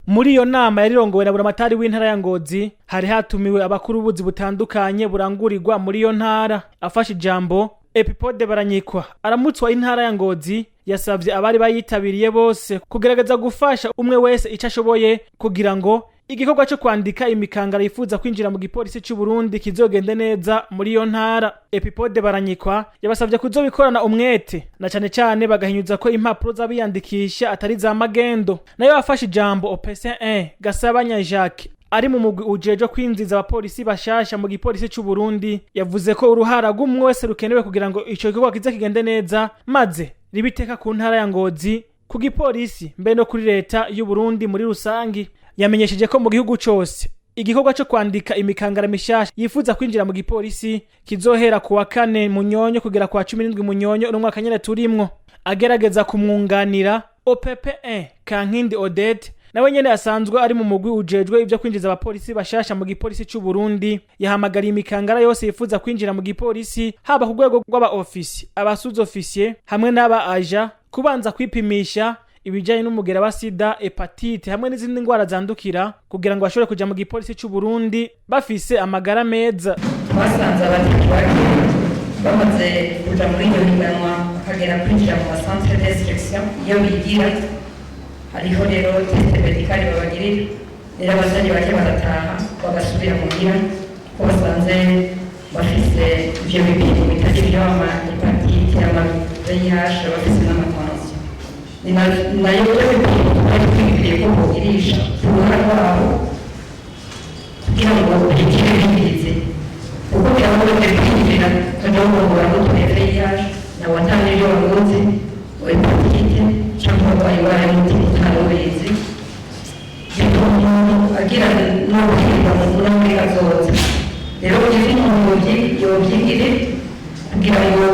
Muri iyo nama yarirongowe na buramatari w'intara ya Ngozi, hari hatumiwe abakuru b'ubuzi butandukanye burangurirwa muri iyo ntara. Afashe ijambo, Epipode Baranyikwa aramutswa intara ya Ngozi yasavye abari bayitabiriye bose kugerageza gufasha umwe wese ico ashoboye kugira ngo igikorwa co kwandika imikangara yifuza kwinjira mu gipolisi c'u Burundi kizogende neza muri iyo ntara. Epipode Baranyikwa yabasavye kuzobikorana umwete na cane cane bagahinyuza ko impapuro z'abiyandikisha atari za magendo. Nayo afashe ijambo, OPC1 Gasabanya Jacques ari mu mugwi ujejwe kwinjiza abapolisi bashasha mu gipolisi c'u Burundi yavuze ko uruhara rw'umwe wese rukenewe kugira ngo ico gikorwa kize kigende neza, maze ribiteka ku ntara ya Ngozi, ku gipolisi, mbe no kuri leta y'u Burundi muri rusangi. Yamenyesheje ko mu gihugu cose igikorwa co kwandika imikangara mishasha yifuza kwinjira mu gipolisi kizohera ku wa 4 Munyonyo kugera ku wa 17 Munyonyo uno mwaka nyene turimwo. Agerageza kumwunganira, OPP1 Kankindi Odette nawe nyene asanzwe ari mu mugwi ujejwe ivyo kwinjiza abapolisi bashasha mu gipolisi c'u Burundi yahamagariye imikangara yose yifuza kwinjira mu gipolisi, haba ku rwego rw'aba officier, aba sous-officier hamwe n'aba agent, kubanza kwipimisha ibijanye n'umugera wa sida, hépatite hamwe n'izindi ndwara zandukira kugira ngo bashobore kuja mu gipolisi c'u Burundi bafise amagara meza. Twasanze abatari bake bamaze kuja muri iryo higanwa, bakagera kwinjira mu ma centre d'instruction iyo bigira, hariho rero test médical babagirira. Rero abatari bake barataha bagasubira muhira ko basanze bafise ivyo bipimo bitari vyo, ama hépatite, ama VIH, bafise n'ama tension. Ni nayo byo bipimo twari twibwiriye ko bogirisha ku ruhara rwabo kugira ngo bigire bibizi, kuko biraboneka kwinjira ukaja wumva ngo VIH nawe ata n'ibyo waruzi, hépatite cyangwa urwaye indwara y'umutima utari ubizi, bituma umuntu agira no kwiga mu muri kazoza. Rero iyo umuntu yobyigire kugira ngo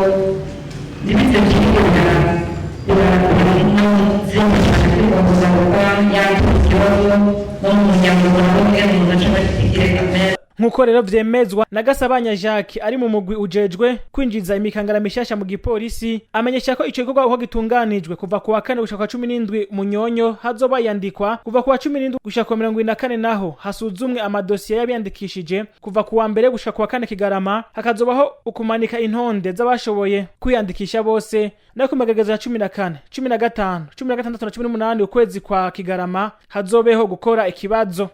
ntibize byige biranazimba cyane kuko yanduye ikibazo no mu muryango nawe umuntu aca bagire kamere. Nk'uko rero vyemezwa na Gasabanya Jacques ari mu mugwi ujejwe kwinjiza imikangara mishasha mu gipolisi, amenyesha ko ico gikorwa uko gitunganijwe, kuva ku wa 4 gushika ku wa 17 Munyonyo hazoba yandikwa, kuva ku wa 17 gushika ku wa 24 naho hasuzumwe amadosiye y'abiyandikishije, kuva ku wa 1 gushika ku wa 4 Kigarama hakazobaho ukumanika intonde z'abashoboye kwiyandikisha bose, nayo ku mageregezo ya 14, 15, 16 na 18 ukwezi kwa Kigarama hazobeho gukora ikibazo.